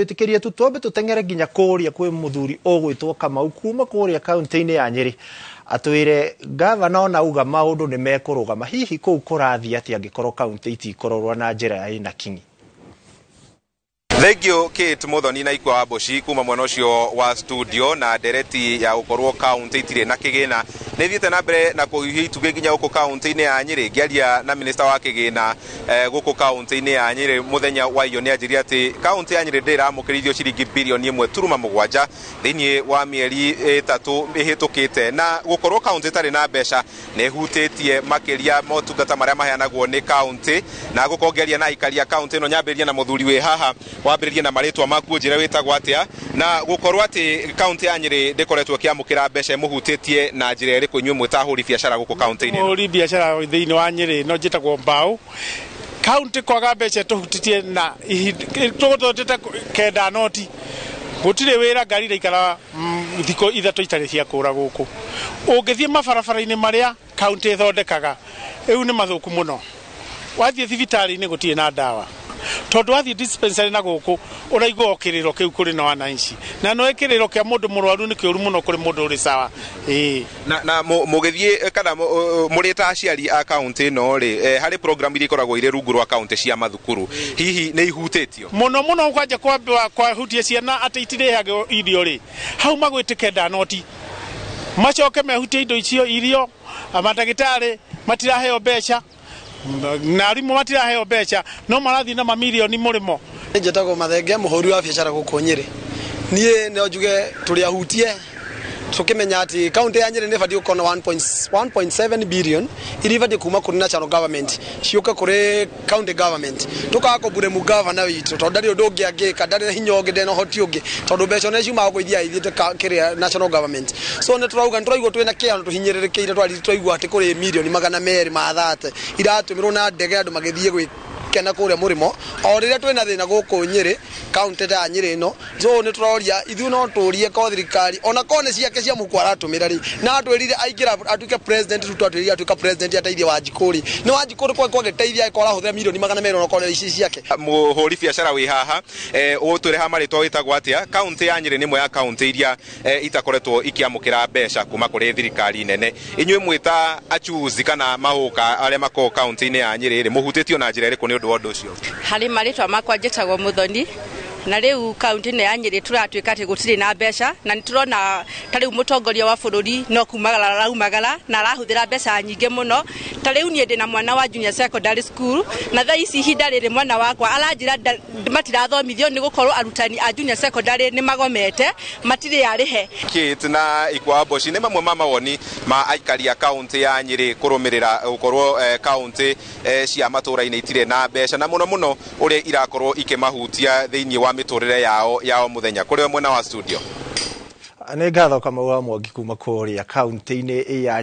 Twĩtĩkĩrie tu twambe tũteng'ere nginya kũrĩa kwĩ mũthuri ũgwĩtwo Kamau kuma kũrĩa kaunti-inĩ ya Nyĩrĩ, atwĩre gavana ona auga maũndũ nĩ mekũrũgama. Hihi kũu kũrathiĩ atĩa angĩkorwo kaunti itikũrorwo na njĩra ĩna kinyi? Thank you, Kate Muthoni na Ikwa wa Mboci kuma mwena ũcio wa studio. Na ndereti ya gũkorwo kaunti itirĩ na kĩgĩna nĩ thiĩte na mbere na kũhiũhia itugĩ nginya gũkũ kaunti-inĩ ya Nyĩrĩ. Ngĩaria na minista wa kĩgĩna gũkũ kaunti-inĩ ya Nyĩrĩ mũthenya wa iyo, nĩ anjĩrire atĩ kaunti ya Nyĩrĩ ndĩrĩ ĩramũkĩrithio ciringi birioni 1.7 thĩinĩ wa mĩeri 3 ĩhĩtũkĩte. Na gũkorwo kaunti ĩtarĩ na mbeca nĩ ĩhutĩtie makĩria motungata marĩa maheanagwo nĩ kaunti. Na gũkorwo ngĩaria na aikari a kaunti ĩno, nyambĩrĩrie na mũthuri wĩ haha. Wambĩrĩrie na marĩtwa maku, njĩre wĩtagwo atĩa, na gũkorwo atĩ kaunti ya Nyĩrĩ ndĩkoretwo ĩkĩamũkĩra mbeca ĩmũhutĩtie na njĩra ĩrĩkũ inyuĩ mwĩ ta ahũri biacara gũkũ kaunti-inĩ ĩno? Mũhũri biacara thĩinĩ wa Nyĩrĩ no njĩtagwo Mbaũ. Kaunti kwaga mbeca tũhutĩtie na tũgũtũtĩte kenda noti gũtirĩ wĩra. Ngari iraikara thikũ 3 itarĩ cia kũra gũkũ. Ũngĩthiĩ mabarabara-inĩ marĩa kaunti ĩthondekaga rĩu nĩ mathũku mũno. Wathiĩ thibitarĩ-inĩ gũtirĩ na ndawa, tondũ wathiĩ dispensary na gũkũ ũraigua o kĩrĩro kĩu kũrĩ na wananchi, na no kĩrĩro kĩa mũndũ mũrwaru nĩ kĩũru mũno kũrĩ mũndũ ũrĩ sawa, ĩĩ. Na mũgĩthiĩ kana mũrĩ ta aciari a kaunti ĩno rĩ, harĩ program iria ikoragwo irĩ rungu rwa kaunti cia mathukuru, hihi nĩ ihutĩtio? Mũno mũno, kwanja kwahutia ciana atĩ itirĩhagwo irio rĩ, hau magwĩtĩke ndanoti macoke mehutie indo icio irio. Mandagĩtarĩ matiraheo mbeca na arimũ matiraheo mbeca, no marathiĩ na mamirioni mũrĩmo. Njĩtagwo Mathenge, mũhũri wa biacara gũkũ Nyĩrĩ. Niĩ no njuge tũrĩ ahutie tukimenya atĩ kaunti ya Nyĩrĩ nĩ ĩbatiĩ gũkorwo na 1.7 billion iria ibatiĩ kuma kũrĩ national government ciũke kũrĩ county government. Tũkaga kũburemu gavana witũ tondũ ndarĩ ũndũ ũngĩ angĩka, ndarĩ na hinya ũngĩ, ndarĩ na ũhoti ũngĩ, tondũ mbeca ona ciumaga kũ ithiaga ithiĩte kĩrĩa national government. So nĩ tũrauga nĩ tũraigua twĩna kĩeha na tũhinyĩrĩrĩkĩire twari twaigua atĩ kũrĩ mirioni 230 iratũmĩrwo na ndege andũ magĩthiĩ gwĩkena kũrĩa mũrĩmo o rĩrĩa twĩna thĩna gũkũ Nyĩrĩ, kaunti ta ya Nyĩrĩ ĩno. So nĩ tũroria ithuĩ, no tũrie ko thirikari ona ko nĩ ciake cia mũhuko aratũmĩra rĩ, na atwĩrire aingĩra atuĩke president. Rĩu twatwĩrire atuĩka president ateithie Wanjikũ rĩ, nĩ Wanjikũ rĩ kwagĩteithia angĩkorwo arahũthĩra mirioni 200 onakorwo ici ciake? Mũhũri biacara wĩ haha, ũtwĩre ha marĩtwa wĩtagwo atĩa. Kaunti ya Nyĩrĩ nĩ ĩmwe ya kaunti iria itakoretwo ikĩamũkĩra mbeca kuma kũrĩ thirikari nene. Inyuĩ mwĩ ta achuzi kana mahũka arĩa makoragwo kaunti-inĩ ya Nyĩrĩ rĩ, mũhutĩtio na njĩra ĩrĩkũ nĩ ũndũ wa ũndũ ũcio? Harĩ marĩtwa makwa njĩtagwo Mũthoni, na rĩu kaunti-inĩ ya Nyĩrĩ tũratuĩka atĩ gũtirĩ na mbeca, na nĩ tũrona ta rĩu mũtongoria wa bũrũri no kumagara araumagara na arahũthĩra mbeca nyingĩ mũno. Ta rĩu niĩ ndĩ na mwana wa junior secondary school, na thaa ici ihinda rĩrĩ mwana wakwa aranjĩra matirathomithio nĩ gũkorwo arutani a junior secondary nĩ magomete, matirĩ arĩhe. Kate na Ikwa Mboci, nĩ mamwe ma mawoni ma aikari a kaunti ya Nyĩrĩ kũrũmĩrĩra gũkorwo kaunti cia matũũra-inĩ itirĩ na mbeca, na mũno mũno ũrĩa irakorwo ikĩmahutia thĩinĩ wa mĩtũrĩre yao ya o mũthenya. Kũrĩ o mwena wa studio. Nĩ ngatho, Kamau wa Mwangi kuma kũrĩa kaunti-inĩ ya